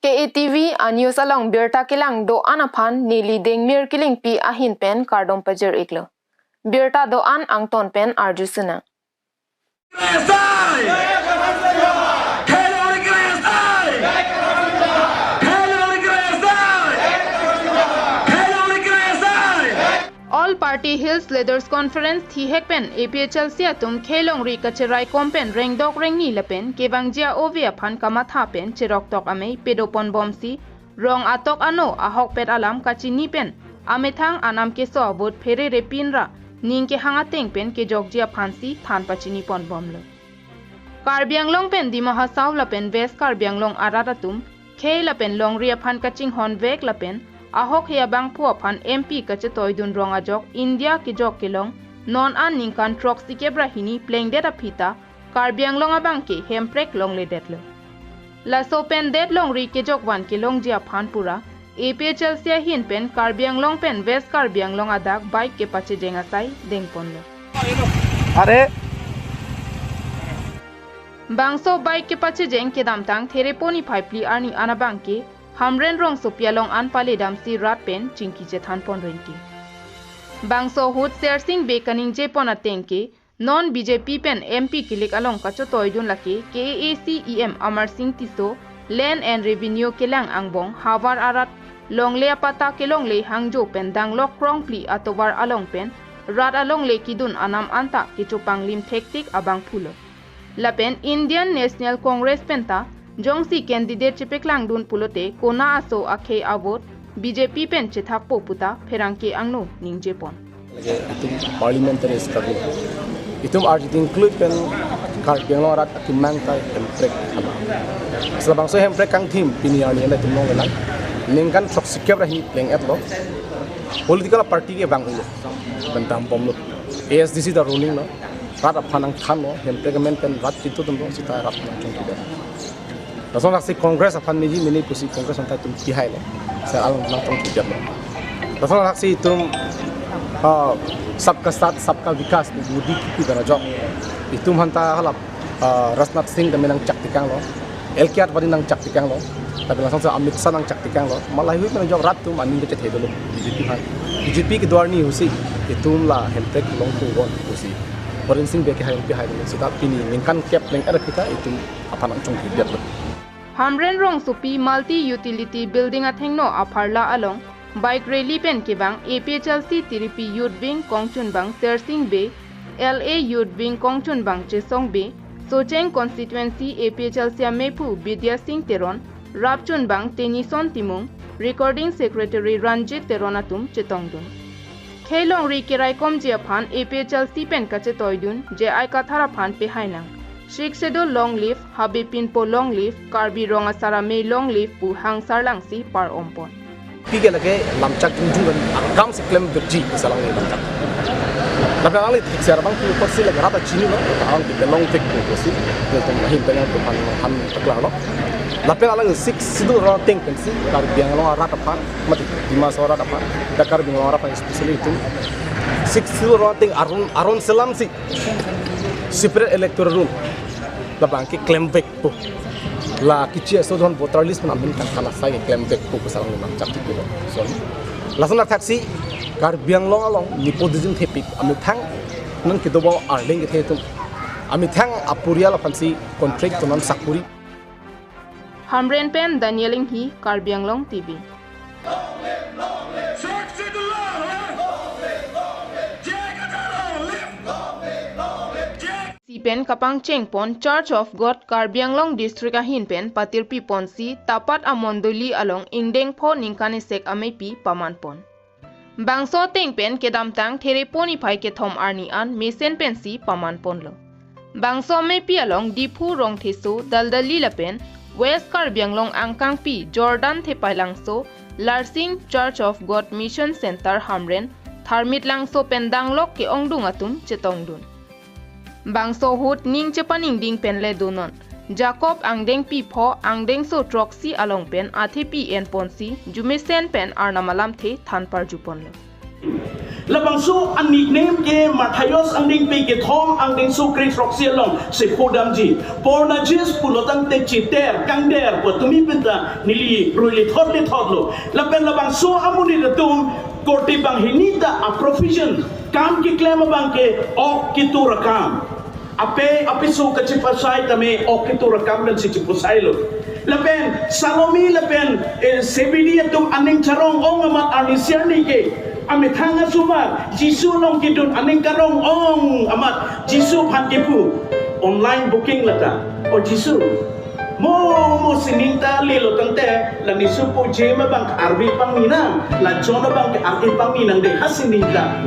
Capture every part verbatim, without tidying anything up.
A A T V a-news along birta kelang do-an aphan neli Dengmir Killingpi ahin pen kardom pajir-iklo. Birta do-an angton pen arju sinang. All Party Hills Leaders Conference thihek pen A P H L C atum Khelongri kacheraikom pen rengdok rengni lapen kevangji a-ove aphan kamatha pen cheroktok amei pedopon bomsi rong atok ano ahokpet alam kachini pen amethang anam keso a-vote pherere pin ra ning kehang ateng pen kejokji aphansi than pachini pon bomlo. Karbi Anglong pen Dima Hasao lapen West Karbi Anglong arat atum khei lapen longri aphan kachinghon vek lapen ahok he abangphu aphan M P kachetoidun rong ajok India kejok kelong non an ningkan throksi kep ra hini plengdet aphi ta Karbi Anglong abangke hemprek longledetlo. Laso pen det longri kejok van kelongji aphan pura A P H L C ahin pen Karbi Anglong pen West Karbi Anglong adak bike kepachejeng asai dengponlo. Are. Bangso bike kepachejeng kedamtang Therepo niphai phli arni an abangke Hamren Rongsopi along an paledamsi rat pen chingki chethan pon rengki. Bangso ahut Sersing Bey kaningje pon ateng ke non B J P pen M P kilik along kachetoidun lake K A A C E M Amarsing Tisso, Land and Revenue kelang angbong havar arat longle apatta kelongle hangjo pen danglok krongphli atovar along pen rat alongle kedun anam anta kechopanglim thektik abangphulo. Lapen Indian National Congress penta jongsi candidate chepeklangdun pulote kona aso akhei a-vote B J P pen chethakpo puta pherangke angno ningje pon. Lake itum parliamentary struggle. Itum arju ding klui pen Karbi Anglong arat akemang ta hemprek hana. Selabangso hemprek kangthim pini arni ena itum nong velang. Ningkan throksi kep ra hini pleng-etlo. Political party ke bang ulo. Bendam bomlo. A S D C ta ruling lo. Rat aphan nangthanlo. Hemprek amen pen rat chintu tumlo sita rat aphan nangchongkidet. Lason laksi Congress aphan meji mene pusi Congress anta itum pihailo. Sir alang nangchongkidetlo. Lason laksi itum, ah, Sabka Saath, Sabka Vikas pu Modi kipi pen ajok. Itum hanta halap, ah, Rajnath Singh tame nangchak tekanglo. L K Advani nangchak tekanglo. Lapen lason si Amit Shah nangchak tekanglo. Malai hui pen ajok rat atum aning kechethe dolo B J P aphan. B J P kedo arni husi itum la hemprek longpo von pusi Biren Singh Bey ke hai pihailo. Sita pini ningkan kep pleng-et aphi ta itum aphan nangchongkidetlo. Hamren Rongsopi Multi Utility Building athengno apharla along bike rally pen kevang A P H L C Tiripi Youth Wing kongchunbang Sersing Bey, L A Youth Wing kongchunbang Chesong Bey, Socheng Constituency A P H L C amephu Bidya Singh Teron, rapchunbang Tenison Timung, Recording Secretary Ranjit Teron atum chetongdun. Khei longri keraikomji aphan A P H L C pen kachetoidun J I Kathar aphan pehainang. Sixth Schedule long live, Habe Pinpo long live, Karbi Rong Asar Amei long live pu hangsar langsi par-ompon. Pike lake lamchak jungjung dan akam si klemvekji pu si alangli lamchak. Lapen alangli thik si arabang pu apotsi lake rat ta chinilo, alangli kelong vek pu apotsi, dia tum ahin tanya tu han han taklarlo. Lapen alangli Sixth Schedule rong ateng pensi Karbi Anglong arat aphan, mati Dima Hasao arat aphan, dak Karbi Anglong arat aphan especially itum Sixth Schedule rong ateng aron aron selamsi separate electoral roll labang ke klemvekpo. La kichi aso don voter list pen amen kangkang asai ke klemvekpo pu si alangli lamchak thik pilo. So, lason athaksi Karbi Anglong along nepotism thepik amethang non kedo ba arleng kethe atum amethang aporial aphansi contract to non sakuri. Hamren pen Daniel Inghi, Karbi Anglong T V. Si pen kapangchengpon Church of God Karbi Anglong District ahin pen patirpiponsi Tapat amondoli along ingdeng pho ningkan isek ameipi pamanpon. Bangso ateng pen kedamtang Therepo niphai kethom arni an mesen pensi pamanponlo. Bangso ameipi along Diphu Rongtheso Daldali lapen West Karbi Anglong angkangpi Jordan Thepailangso Larsing Church of God Mission Center Hamren Tharmit Langso pen danglok ke-ongdung atum chetongdun. Bangso ahut ning chepaningding pen le donon. Jacob angdengpi pho angdengso throksi along pen athepi enponsi jumesen pen Arnam alamthe than parjuponlo. Labangso a-nickname ke Matthias angdengpi kethom angdengso kre-throksi along si pudamji. Bar-Nabas pulo tangte Chiter, kangder pu tumi penta neli rui lethot lethotlo. Lapen labangso amonit atum korte banghini ta a-profession, kam keklem abang ke ok ketur akam. Ape apiso kachepasai tame ok ketur akam pen si chepasailo. Lapen Salome lapen, eh, Zebedi atum aning charong-ong amat arnisi arni ke amethang asomar Jisu along kedun aning karong-ong amat Jisu aphan kepu, online booking lata. O Jisu, mo mo sining ta lelo tangte la Nisu po James abang ke arve pangni nang, la John abang ke arve pangni nang de, ha sining ta.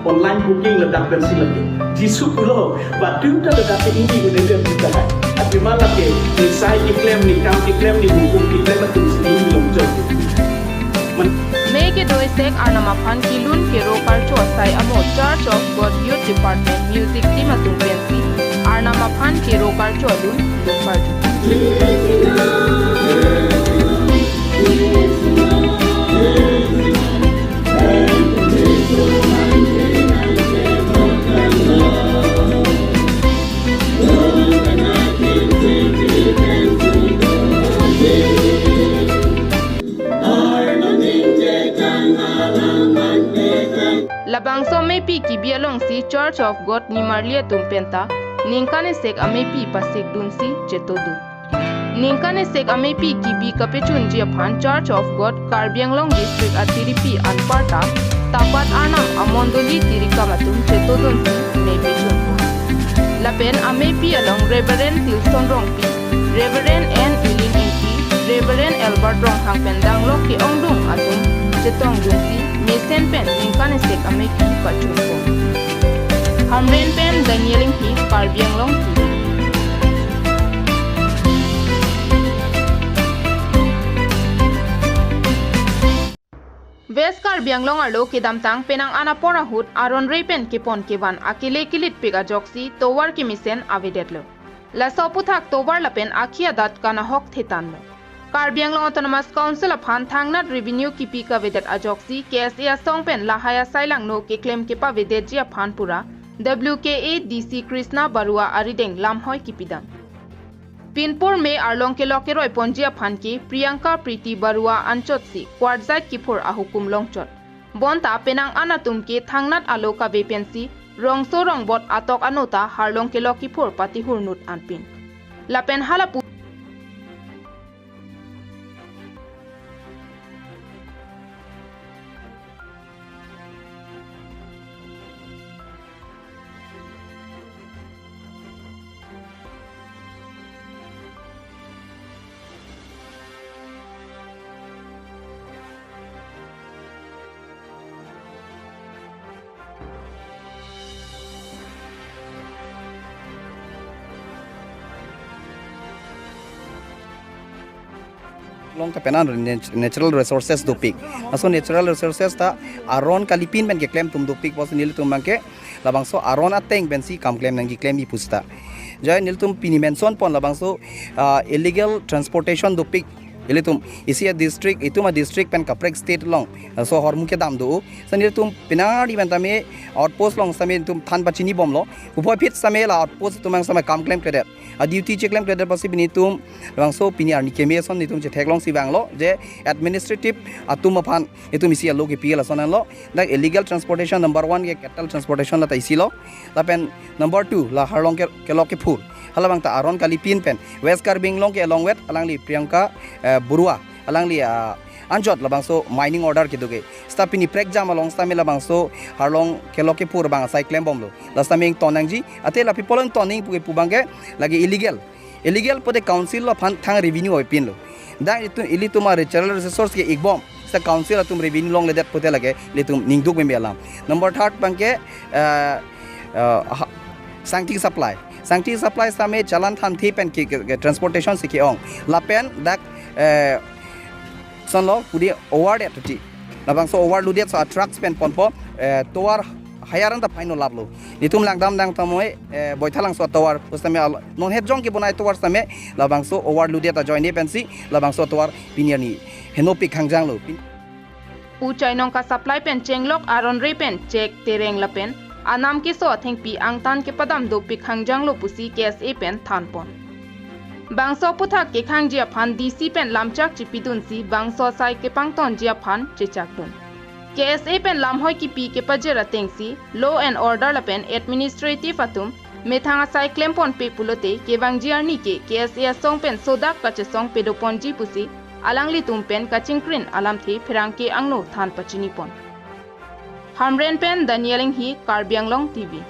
Online booking ladak pensi lake. Jisu pulo, batu ta ladak ke ingdi gune dia puta. Api malah ke, nisai keklem, ne kam keklem, ne hukum keklem atum si ingdi longchot. Man- Mei kedo-isek Arnam aphan kelun kero karcho asai amo Church of God Youth Department Music Team atum pensi Arnam aphan kero karcho alun lun parju. Labangso ameipi kebi alongsi Church of God nimarli atum penta ningkan isek ameipi pasikdunsi chetodun. Ningkan isek ameipi kebi kapechunji aphan Church of God Karbi Anglong District atiripi anparta tapat Arnam amondoli tirikam atum chetodunsi mei pechunpo. Lapen ameipi along Reverend Tilson Rongpi, Reverend N Elin Ingti, Reverend Albert Ronghang pen danglok ke-ongdung atum chetongdunsi mesen pen ningkan isek ameipi pachunpo. Hamren pen Daniel Ingti, Karbi Anglong T V. West Karbi Anglong arlo kedamtang penang an apor ahut aron rei pen kepon kevan akele kelitpik ajoksi tovar kemesen avedetlo. Laso aputhak tovar lapen akhi adat kanahok thetanlo. Karbi Anglong Autonomous Council aphan thangnat revenue kipi kavedet ajoksi K S A asong pen lahai asai langno keklem kepavedetji aphan pura W K A D C Krishna Barua arideng lamhoi kipidam. Pinpur me arlong kelok keroi ponji aphan ke Priyanka Priti Barua anchotsi kwarjait kiphur ahukum longchot. Bonta penang an atum ke thangnat alo kave pensi rongso rongbot atok anota harlong kelok kiphur patihur nut anpin. Lapen halapu Long ta penang nat-, natural resources dopik. Laso natural resources ta aron kalipin pen keklem atum dopik pusi nelitum abang ke labangso aron ateng pensi kam klem nangji klemji pusita. Jai nelitum pini mention pon labangso, ah, illegal transportation dopik. Ilitum isi a-district, itum a-district pen kaprek state along, ah, so ahormu kedam do. Sa nelitum penang di pen tame outpost along sitame itum than pachini bomlo. Puvoiphit sitame la outpost atum abang sitame kam klemkledet, a-duty cheklemkledet pusi pini itum labangso pini arni keme ason itum chetheklongsi vanglo je administrative atum aphan itum isi alo kepi lason anlo. Dak illegal transportation number one ke cattle transportation lata isi lo. Lapen number two la harlong ke, kelok kephur. Halabang ta aron kalipin pen West Karbi Anglong ke along wet alangli Priyanka, eh, Barua, alangli, ah, anchot labangso mining order kedo ke. Sita pini prekjam along sitame labangso harlong kelok kephur abang asai klem bomlo. La sitame ington nangji, ate la people ington nangji pu ke pu abang ke lake illegal. Illegal pute council aphan thang revenue ave pinlo. Dak itum ilitum a-natural resource ke ikbom. Sita council atum revenue longledet pute lake ilitum ningduk meme alam. Number third abang ke, eh, eh, ha-, sangti supply. Sangti supply sitame chalan thanthe pen ke, ke, ke transportation si ke-ong. Lapen dak, eh, sonlo pudi overloaded tuti. Labangso overloaded so a-trucks pen ponpo, eh, tovar hire anta fine laplo. Nelitum langdam dang tamoi, eh, Boithalangso atovar, pusitame al-, non het jong kebonai tovar sitame, labangso overloaded ajoine pensi, labangso atovar pini arni henopik hangjanglo. Pin- pu chainong ka supply pen chenglok aron re pen chek tereng lapen anam keso athengpi angtan kepadam dopik hangjang lo pusi K S A pen thanpon. Bangso aputhak kekhangji aphan D C pen lamchak chipidunsi bangso asai kepangtonji aphan chechakdun. K S A pen lamhoi kipi kepajir atengsi law and order lapen administrative atum methang asai klemponpe pulote kevangji arni ke K S A asong pen sodak kachesong pedoponji pusi alanglitum pen kachingkrin alamthe pherangke angno than pachinipon. Hamren pen Daniel Inghi, Karbi Anglong T V.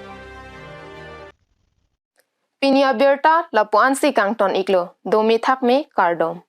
Pini abirta lapu-ansi kangton iklo, dome thakme kardom.